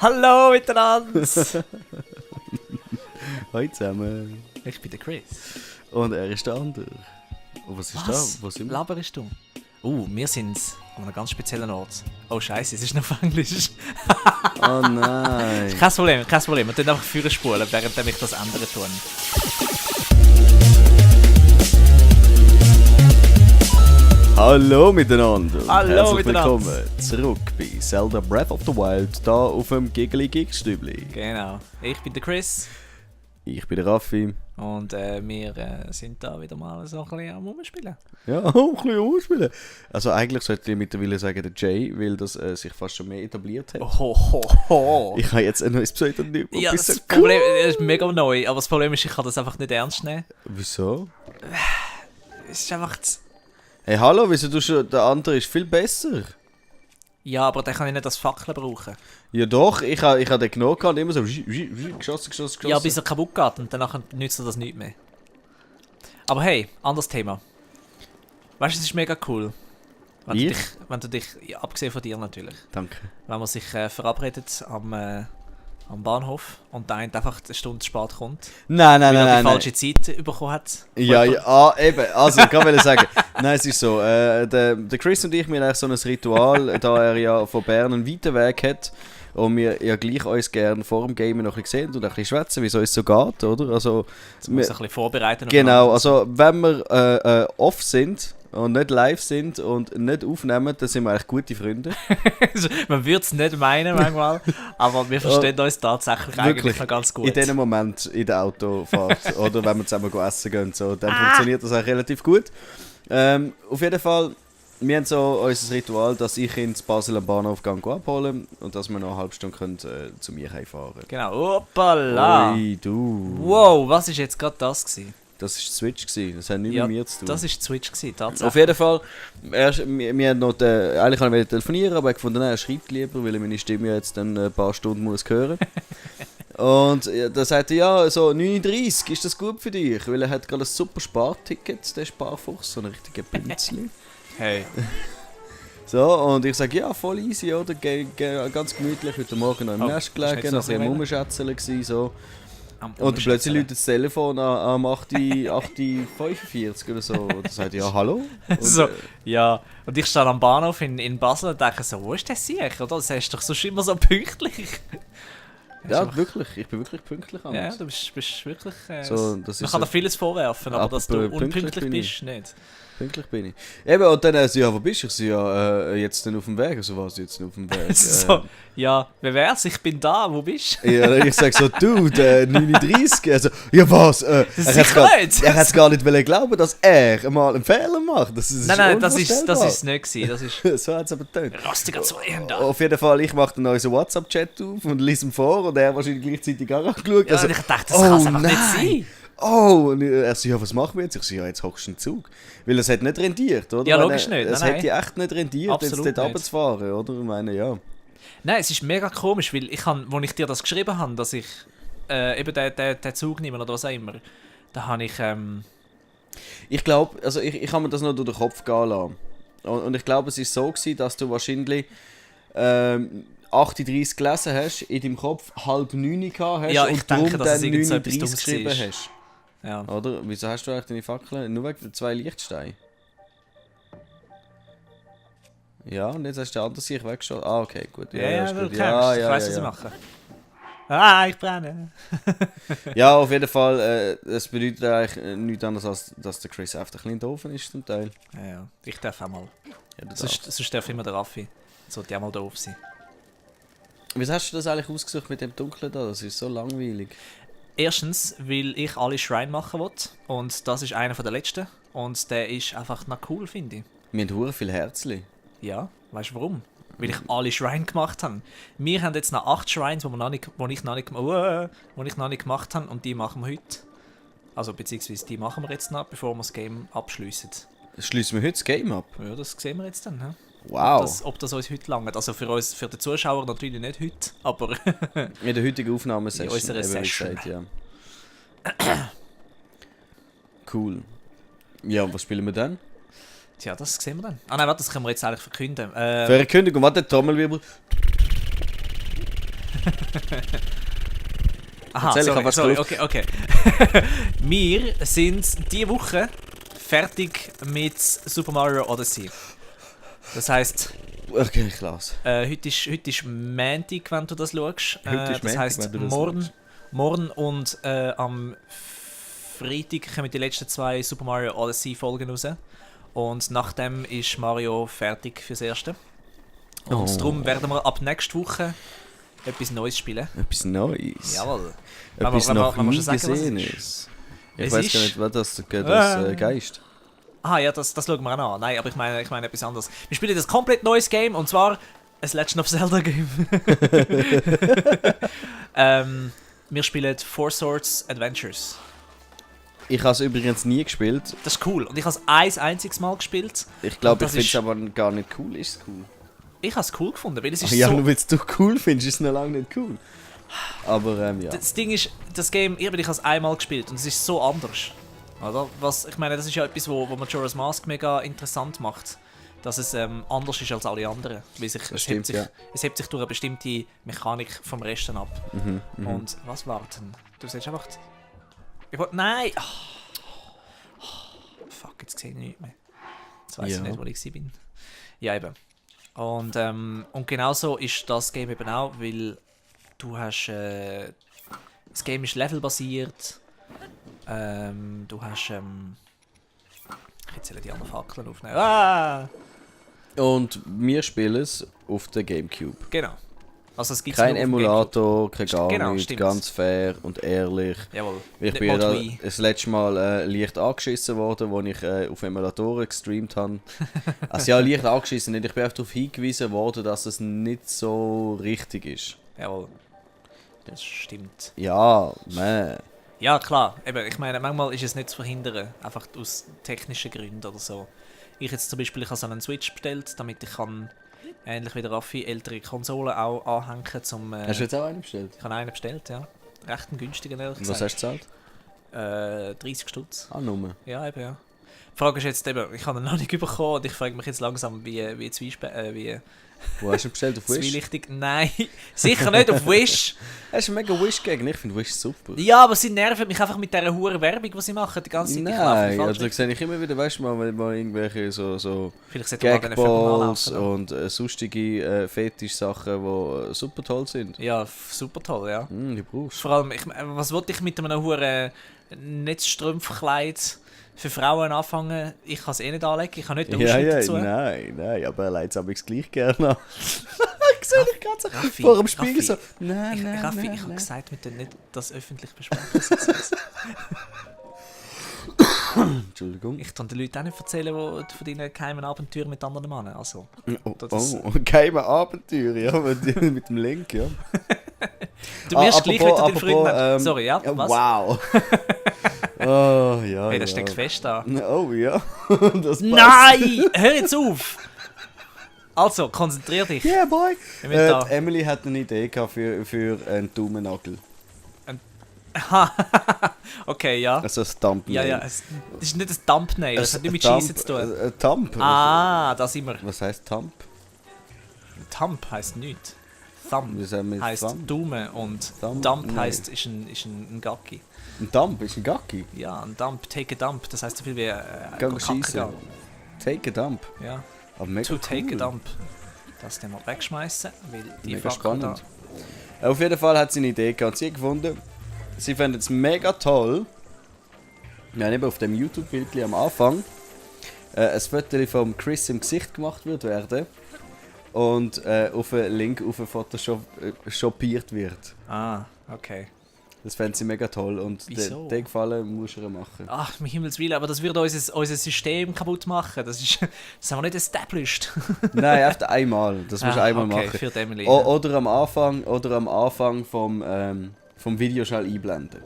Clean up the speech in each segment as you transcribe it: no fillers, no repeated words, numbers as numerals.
Hallo miteinander! Hallo zusammen. Ich bin der Chris. Und er ist der andere. Und was ist da? Wo sind wir? Laberst du? Wir sind an einem ganz speziellen Ort. Oh Scheiße, es ist noch auf Englisch. Oh nein. Kein Problem. Wir tun einfach Führer spulen, während ich das ändern tue. Hallo miteinander. Hallo Herzlich miteinander. willkommen zurück bei Zelda Breath of the Wild, hier auf dem Giggly-Gig-Stübli. Genau. Ich bin der Chris. Ich bin der Raffi. Und wir sind da wieder mal so ein bisschen am Rumspielen. Ja, auch ein bisschen umspielen. Also eigentlich sollte ich mittlerweile sagen der Jay, weil das sich fast schon mehr etabliert hat. Ho. Ich habe jetzt ein neues Pseudonym. Ja, das Problem ist mega neu, aber das Problem ist, ich kann das einfach nicht ernst nehmen. Wieso? Es ist einfach... Hey, hallo, wieso du schon... Der andere ist viel besser. Ja, aber den kann ich nicht als Fackel brauchen. Ja doch, ich habe den genommen und immer so geschossen. Ja, bis er kaputt geht und danach nützt er das nicht mehr. Aber hey, anderes Thema. Weißt du, es ist mega cool. Wenn du dich, ja, abgesehen von dir natürlich, Danke. wenn man sich verabredet am Bahnhof und der eine einfach eine Stunde zu spät kommt, Nein. weil er die falsche Zeit bekommen hat. Ja, eben. Also, ich kann sagen, nein, es ist so, der Chris und ich, wir haben eigentlich so ein Ritual, da er ja von Bern einen weiten Weg hat und wir ja gleich uns gerne vor dem Game noch ein bisschen sehen und ein bisschen schwätzen, wie es uns so geht, oder? Also, Das muss ein bisschen vorbereiten. genau, also wenn wir off sind und nicht live sind und nicht aufnehmen, dann sind wir eigentlich gute Freunde. Man würde es nicht meinen manchmal, aber wir verstehen uns tatsächlich eigentlich noch ganz gut. In diesem Moment in der Autofahrt oder wenn wir zusammen essen gehen, so, dann funktioniert das auch relativ gut. Auf jeden Fall, wir haben so unser Ritual, dass ich ins Basel am Bahnhof abholen und dass wir noch eine halbe Stunde können, zu mir heimfahren können. Genau, hoppala! Ui, du. Wow, was war jetzt gerade das gewesen? Das war Switch, das hat nichts mit mir zu tun. Das war Switch gewesen, tatsächlich. Auf jeden Fall, wir haben noch eigentlich wollte ich telefonieren, aber ich fand, er schreibt lieber, weil ich meine Stimme jetzt dann ein paar Stunden muss hören. Und da sagte er, ja, so 39, ist das gut für dich? Weil er hat gerade ein super Sparticket, der Sparfuchs, so ein richtiger Pinzli. Hey. So, und ich sage, ja, voll easy, oder? Ganz gemütlich, heute Morgen noch im Nest gelegen, noch ein Rumschätzeln gewesen, so. Und plötzlich läutet das Telefon am 8.45 oder so. Und er sagt, ja, hallo? Und, so, ja. Und ich stehe am Bahnhof in Basel und denke so, wo ist der Sieg? Oder? Das ist doch sonst immer so pünktlich. ja, wirklich. Ich bin wirklich pünktlich. Ja, du bist wirklich... So, das man ist kann so, dir vieles vorwerfen, aber dass du pünktlich unpünktlich bin bist, nicht. Pünktlich bin ich. Eben, und dann sie ja, wo bist du? Ich so, ja, jetzt dann auf dem Weg. Also was, jetzt auf dem Weg? So, ja, wer wär's? Ich bin da, wo bist du? Ja, ich sag so, du, der 39. Also, ja was? Er hat gar nicht wollen glauben, dass er mal einen Fehler macht. Das ist Nein, das ist nicht gewesen. Das ist so hat es aber getan. rostiger Zweihänder. Auf jeden Fall, ich mache dann unseren WhatsApp-Chat auf und lese ihn vor und er wahrscheinlich gleichzeitig auch angeschaut. Ja, Also, und ich dachte, das kann es einfach nicht sein. Oh, und er so, ja, was machen wir jetzt? Ich so, ja, jetzt hockst du im Zug. Weil es hat nicht rendiert, oder? Ja, logisch nicht. Es hätte echt nicht rendiert, Absolut jetzt dort nicht. runterzufahren, oder? Ich meine, ja. Nein, es ist mega komisch, weil als ich dir das geschrieben habe, dass ich eben den Zug nehme oder was auch immer, da habe ich... Ich glaube, also ich habe mir das noch durch den Kopf gehen lassen. Und ich glaube, es war so gewesen, dass du wahrscheinlich 38 gelesen hast, in deinem Kopf halb 9 gehabt hast Ja, und ich denke, darum dass es dann irgend so 39 etwas Dummes geschrieben war. hast. Ja. Oder? Wieso hast du eigentlich deine Fackeln? Nur wegen den 2 Lichtsteinen? Ja, und jetzt hast du den anderen sich weggeschossen. Ah, okay, gut. Ja, ist du gut. kennst. Ich weiss, was ich mache. Ah, ich brenne. Ja, auf jeden Fall, es bedeutet eigentlich nichts anderes, als dass der Chris einfach ein bisschen doof ist zum Teil. Ja, ich darf auch mal. Ja, du Sonst darfst. darf immer der Raffi. Sollte ja mal doof sein. Wieso hast du das eigentlich ausgesucht mit dem Dunklen da? Das ist so langweilig. Erstens, weil ich alle Shrine machen will. Und das ist einer der letzten. Und der ist einfach noch cool, finde ich. Wir haben verdammt viel Herzli. Ja, weißt du warum? Weil ich alle Shrine gemacht habe. Wir haben jetzt noch 8 Shrines, die ich noch nicht gemacht habe. Und die machen wir heute. Also beziehungsweise die machen wir jetzt noch, bevor wir das Game abschliessen. Schließen wir heute das Game ab? Ja, das sehen wir jetzt dann. He? Wow. Ob das uns heute langt. Also für den Zuschauer natürlich nicht heute, aber In der heutigen Aufnahmesession. in unserer eben, wie Session. gesagt, ja. Cool. Ja, und was spielen wir dann? Tja, das sehen wir dann. Ah nein, warte, das können wir jetzt eigentlich verkünden. Für eine Kündigung, warte, Trommelwirbel. Aha, Erzähl, ich hab was sorry, gerufen. okay. Wir sind diese Woche fertig mit Super Mario Odyssey. Das heisst, Okay, ich lasse. heute ist Montag, wenn du das schaust. Heute ist Das Montag, heisst, wenn du das morgen und am Freitag kommen die letzten 2 Super Mario Odyssey Folgen raus. Und nachdem ist Mario fertig fürs Erste. Und darum werden wir ab nächster Woche etwas Neues spielen. Etwas Neues. Jawohl. Etwas Wenn wir noch schon nie sagen, was es gesehen ist. ist. Ich Es weiß ist- gar nicht, was das Geist. Ah ja, das schauen wir auch noch an. Nein, aber ich meine etwas anderes. Wir spielen das komplett neues Game und zwar ein Legend of Zelda Game. Wir spielen Four Swords Adventures. Ich habe es übrigens nie gespielt. Das ist cool. Und ich habe es ein einziges Mal gespielt. Ich glaube, Und ich das finde es ist- aber gar nicht cool. Ist es cool? Ich habe es cool gefunden, weil es ist Ach ja, so... nur weil du cool findest, ist es noch lange nicht cool. Aber ja. Das Ding ist, das Game, ich habe es einmal gespielt und es ist so anders. Oder? Ich meine, das ist ja etwas, wo Majora's Mask mega interessant macht. Dass es anders ist als alle anderen. Weil stimmt, ja. Es hebt sich durch eine bestimmte Mechanik vom Resten ab. Mhm. Und was warten? Du sagst einfach... Nein! Fuck, jetzt sehe ich nichts mehr. Jetzt weiss Ja. ich nicht, wo ich bin. Ja, eben. Und genauso ist das Game eben auch, weil du hast... das Game ist levelbasiert. Du hast... ich zähle die anderen Fackeln aufnehmen. Ah! Und wir spielen es auf der Gamecube. Genau. Also es gibt Kein Emulator, kein gar Genau, nichts, stimmt. ganz fair und ehrlich. Jawohl. Ich Nicht bin ja mal da Wii. das letzte Mal leicht angeschissen worden, als ich auf Emulatoren gestreamt habe. Also ja, leicht angeschissen nicht. Ich bin einfach darauf hingewiesen worden, dass es nicht so richtig ist. Jawohl. Das stimmt. Ja, man. Ja, klar. Eben, ich meine, manchmal ist es nicht zu verhindern. Einfach aus technischen Gründen oder so. Ich jetzt zum Beispiel, ich habe so einen Switch bestellt, damit ich kann, ähnlich wie der Raffi, ältere Konsolen auch anhängen zum... Hast du jetzt auch einen bestellt? Ich habe einen bestellt, ja. Recht einen günstigen, ehrlich Und was hast du gezahlt? 30 Stutz. Ah, Nummer. Ja, eben, ja. Die Frage ist jetzt eben, ich habe ihn noch nicht bekommen und ich frage mich jetzt langsam, wie Wo hast du ihn bestellt? Auf Wish? zwielichtig... Nein, sicher nicht auf Wish. Hast du einen mega Wish gegen? Ich finde Wish super. Ja, aber sie nerven mich einfach mit dieser hohen Werbung, die sie machen, die ganze Zeit. Ich laufe in die Nein, falsche also sehe ich immer wieder, weißt du mal irgendwelche so Vielleicht sollte man mal Gagballs laufen. und sonstige Fetisch-Sachen, die super toll sind. Ja, super toll, ja. Die brauchst du. Vor allem, was wollte ich mit einem hohen Netzstrumpfkleid für Frauen anfangen? Ich kann es eh nicht anlegen, ich habe nicht den Ja, Ausschnitt ja, dazu. nein, aber er leidet es gleich gerne an. Ich sehe dich gerade so Raffi, vor dem Spiegel Raffi, so. Nein, Raffi, ich habe gesagt, wir dürfen nicht das öffentlich besprechen. Entschuldigung. Ich kann den Leuten auch nicht erzählen von deinen geheimen Abenteuern mit anderen Männern. Also, das- geheime Abenteuer, ja, mit dem Link, ja. du wirst gleich wieder den Freunden... apropos, Sorry, ja, was? Wow. Oh, ja, Hey, das ja. steckt fest da. Oh, ja. Das passt. Nein! Hör jetzt auf! Also, konzentrier dich. Yeah, boy. Wir müssen da- Emily hat eine Idee gehabt für einen Daumennagel. Okay, ja. Also ein Thumbnail. Ja, ja, das ist nicht ein Thumbnail, das hat nicht mit Scheiße zu tun. Ein Thumb? Ah, da sind wir. Was heisst Thumb? Thumb heisst nichts. Thumb Wir sagen mit heisst Thumb. Daumen und Thumb? Dump Nein. heisst ist ein Gacki. Ein Thumb ist ein Gacki. Ja, ein Dump, take a dump, das heisst so viel wie Gang kacken schiessen. gehen. Take a dump. Ja, Aber mega to cool. take a dump. Das dann mal wegschmeißen, weil die Mega Fackel spannend. Auf jeden Fall hat sie eine Idee gehabt. Sie hat gefunden, sie fände es mega toll, ja, eben auf dem YouTube-Bild am Anfang, ein Foto vom Chris im Gesicht gemacht wird werden und auf einen Link auf ein Photoshop shoppiert wird. Da. Ah, okay. Das fände sie mega toll und Wieso? den Gefallen muss er machen. Ach, um Himmels Willen, aber das würde unser System kaputt machen. Das haben wir nicht established. Nein, einfach einmal. Das musst du einmal okay, machen. für die Emily. Oder am Anfang vom Video schnell einblenden.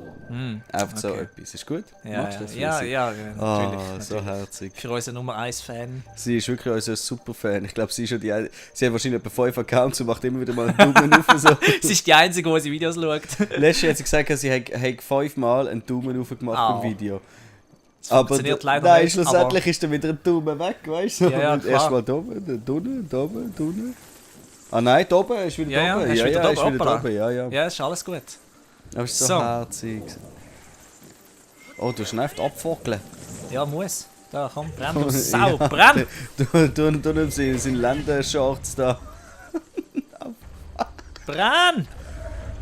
Einfach so okay. etwas. Ist gut? Ja, Machst du das für ja, sie? ja, Ah, natürlich. so herzig. Für unseren Nummer 1 Fan. Sie ist wirklich unser Superfan. Ich glaube, sie hat wahrscheinlich etwa 5 Accounts und macht immer wieder mal einen Daumen auf. So. Sie ist die Einzige, die unsere Videos schaut. Letztes Jahr hat sie gesagt, sie hat 5-mal einen Daumen auf gemacht Au. beim Video. Das funktioniert leider nein, nicht. schlussendlich ist dann wieder ein Daumen weg, weißt du? Ja, ja, Und klar. erstmal Daumen, dann Daumen. Ah nein, da oben, ist wieder Ja, da oben. ist wieder da ist wieder oben, da oben, ja. Ja, ist alles gut. Aber ist so, So. herzig. Oh, du hast ihn einfach abfockeln. Ja, muss. Da, komm, brenn, du Sau, brenn! Du nimmst seinen Ländershorts da. Brenn!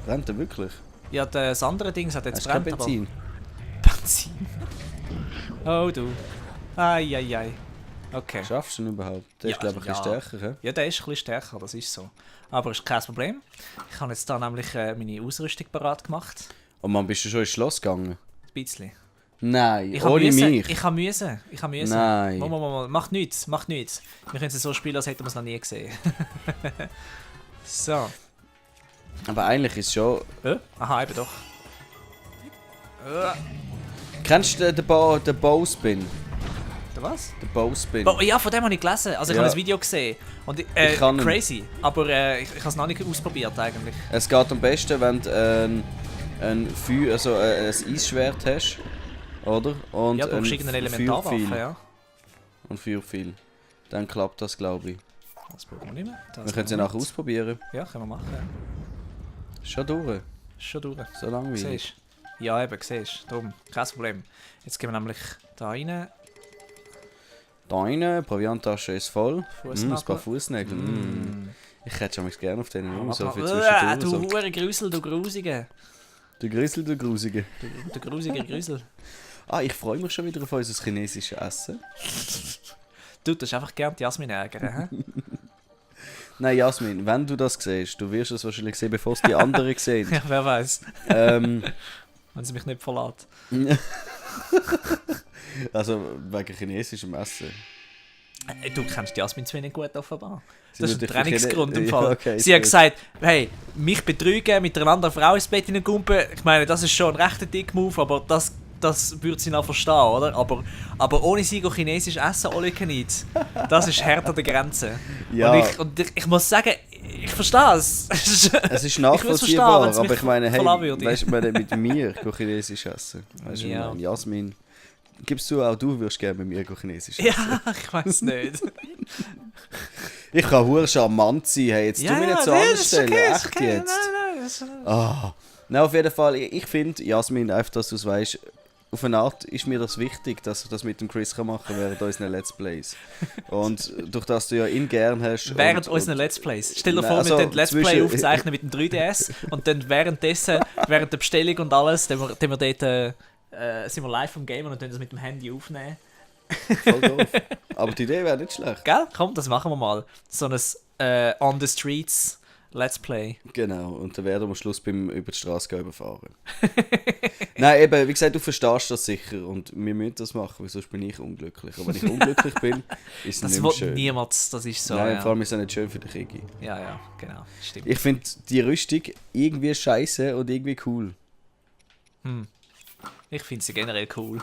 Brennt er wirklich? Ja, das andere Ding hat jetzt Hast du kein brennt, Benzin? aber... Benzin? Oh, du. Ai. Okay. Schaffst du ihn überhaupt? Der ist, glaube ich, ein bisschen stärker, he? Ja, der ist ein bisschen stärker, das ist so. Aber ist kein Problem. Ich habe jetzt da nämlich meine Ausrüstung parat gemacht. Oh Mann, bist du schon ins Schloss gegangen? Ein bisschen. Nein, Ich ohne mich. Ich habe müssen. Nein. Mal. Macht nichts. Wir können es so spielen, als hätten wir es noch nie gesehen. So. Aber eigentlich ist es schon... Aha, eben doch. Kennst du den Bowspin? Der was? Den Bowspin. Oh, ja, von dem habe ich gelesen. Also ich Ja. habe ein Video gesehen. Und Ich kann ihn. crazy. Aber ich habe es noch nicht ausprobiert eigentlich. Es geht am besten, wenn du ein Eisschwert hast. Oder? Und Ja, du brauchst irgendeine Elementarwaffe, Feuerpfeil. ja. Und Feuerpfeil. Dann klappt das, glaube ich. Das brauchen wir nicht mehr. Wir können es ja nachher ausprobieren. Ja, können wir machen. Ja. Schon durch. Ist schon durch. So langweilig. Siehst du? Ja, eben, siehst du. Darum, kein Problem. Jetzt gehen wir nämlich da rein. Da rein, Provianttasche ist voll. Fußnagel. Ein paar Fußnägel. Ich hätte schon gerne auf denen rum, so viel Du zwischendurch. So. hure Grusel, du Grusige. Der Grüssel, der Grusige. Du grusige Grusel. Ah, ich freue mich schon wieder auf unser chinesisches Essen. Du tust einfach gerne die Jasmin ärgern, hä? Nein, Jasmin, wenn du das siehst, du wirst es wahrscheinlich sehen, bevor es die anderen sehen. Ja, wer weiß. ähm, Wenn sie mich nicht verlässt. also wegen chinesischem Essen. Du kennst die Jasmin zu wenig gut offenbar. Sie Das ist ein wird Trainingsgrund im ja, Fall. okay, Sie hat gut. gesagt, hey, mich betrügen, mit einer anderen Frau ins Bett hineingumpen, ich meine, das ist schon ein rechter Dick-Move, aber das würde sie noch verstehen, oder? Aber ohne sie go chinesisch essen, all you can eat, das ist hart an der Grenze. Ja. Und ich muss sagen, ich verstehe es. Es ist nachvollziehbar, wenn's mich aber ich meine, hey, verlassen würde. weißt du, mit mir chinesisch essen. Weißt du, Ja. Jasmin, gibst du auch, du würdest gerne mit mir chinesisch essen. Ja, ich weiß nicht. Ich kann hure charmant sein, hey, jetzt tu mich nicht so anstellen, ist echt okay. jetzt. Nein, das ist... Ah. Nein, auf jeden Fall, ich finde, Jasmin, einfach, dass du es weißt, auf eine Art ist mir das wichtig, dass ich das mit dem Chris kann machen während unseren Let's Plays. Und durch das du ja ihn gern hast... Während unseren Let's Plays. Stell dir Nein, vor, also wir den Let's Play zwischen- aufzeichnen mit dem 3DS und dann währenddessen, während der Bestellung und alles, dann wir dort, sind wir live am Gamen und dann das mit dem Handy aufnehmen. Voll doof. Aber die Idee wäre nicht schlecht. Gell? Komm, das machen wir mal. So ein On the Streets Let's Play. Genau, und dann werden wir am Schluss beim über die Straße gehen überfahren. Nein, eben, wie gesagt, du verstehst das sicher und wir müssen das machen, weil sonst bin ich unglücklich. Und wenn ich unglücklich bin, ist es Das nicht mehr will schön. niemand, das ist so. Nein, ja. vor allem ist es nicht schön für den Kiki. Ja, genau. Stimmt. Ich finde die Rüstung irgendwie scheiße und irgendwie cool. Ich finde sie generell cool.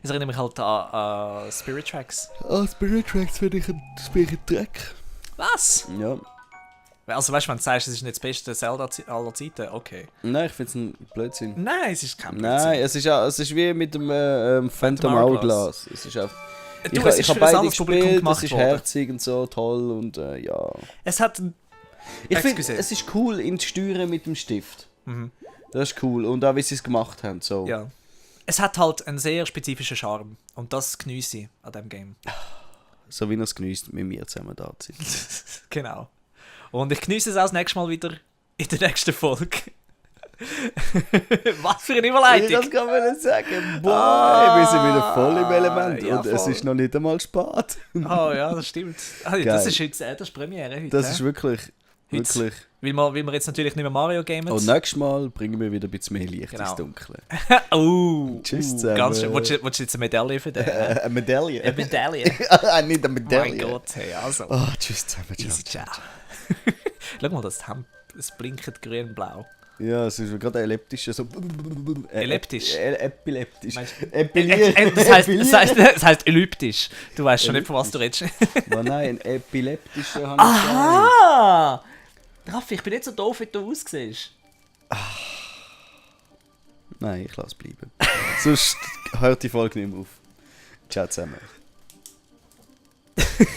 Es erinnert mich halt an Spirit Tracks. Ah, Spirit Tracks finde ich ein Dreck. Was? Ja. Also weißt du, wenn du sagst, es ist nicht das beste Zelda aller Zeiten, okay. Nein, ich finde es ein Blödsinn. Nein, es ist kein Nein, es ist wie mit dem Phantom Hourglass. Es ist einfach... Du, es ist hab für ein beide anderes Publikum gespielt, gemacht es ist worden. herzig und so, toll und ja... Es hat ein... Ich finde, Excuse. es ist cool in die Steuern mit dem Stift. Das ist cool. Und auch wie sie es gemacht haben. So. Ja. Es hat halt einen sehr spezifischen Charme. Und das geniesse ich an diesem Game. So wie er es genießt, mit mir zusammen da zu sein. Genau. Und ich geniesse es auch das nächste Mal wieder in der nächsten Folge. Was für eine Überleitung! Ich kann es nicht sagen. Boah, wir sind wieder voll im Element. Ja, und es voll. ist noch nicht einmal spät. Oh ja, das stimmt. Ah, ja, das ist heute das ist Premiere heute. Das hä? ist wirklich... Heute. Weil wir jetzt natürlich nicht mehr Mario gamen. Und nächstes Mal bringen wir wieder ein bisschen mehr Licht Genau. ins Dunkle. Tschüss zusammen. ganz schön. Willst du jetzt eine Medaille für den? Eine Medaille? Eine Medaille? Nicht eine Mein Medaille. Gott, hey, also. Oh, tschüss zusammen. Easy, ciao. Schau mal, das Hemd, es blinkt grün-blau. Ja, es ist gerade elliptisch. So Elliptisch? Epileptisch. Meinst du- Epiliert. Das heisst elliptisch. Du weißt schon nicht, von was du redest. Oh nein, ein epileptischer habe ich gesagt. Aha! Raffi, ich bin nicht so doof, wie du aussiehst. Nein, ich lasse bleiben. Sonst hört die Folge nicht mehr auf. Ciao zusammen.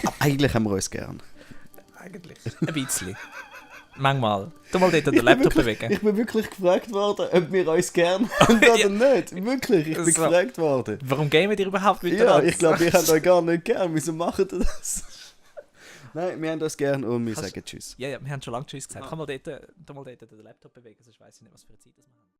Aber eigentlich haben wir uns gern. eigentlich. Ein bisschen. Manchmal. Du mal dort den Laptop bewegen. Ich bin wirklich gefragt worden, ob wir uns gerne haben oder nicht. Wirklich, ich bin So. gefragt worden. Warum gamen ihr überhaupt Ja, miteinander? ich glaube, wir haben euch gar nicht gern. Wieso machen ihr das? Nein, wir haben das gern und wir sagen Tschüss. Ja, wir haben schon lange Tschüss gesagt. Kann mal dort den Laptop bewegen, sonst weiss ich nicht, was für eine Zeit das wir haben.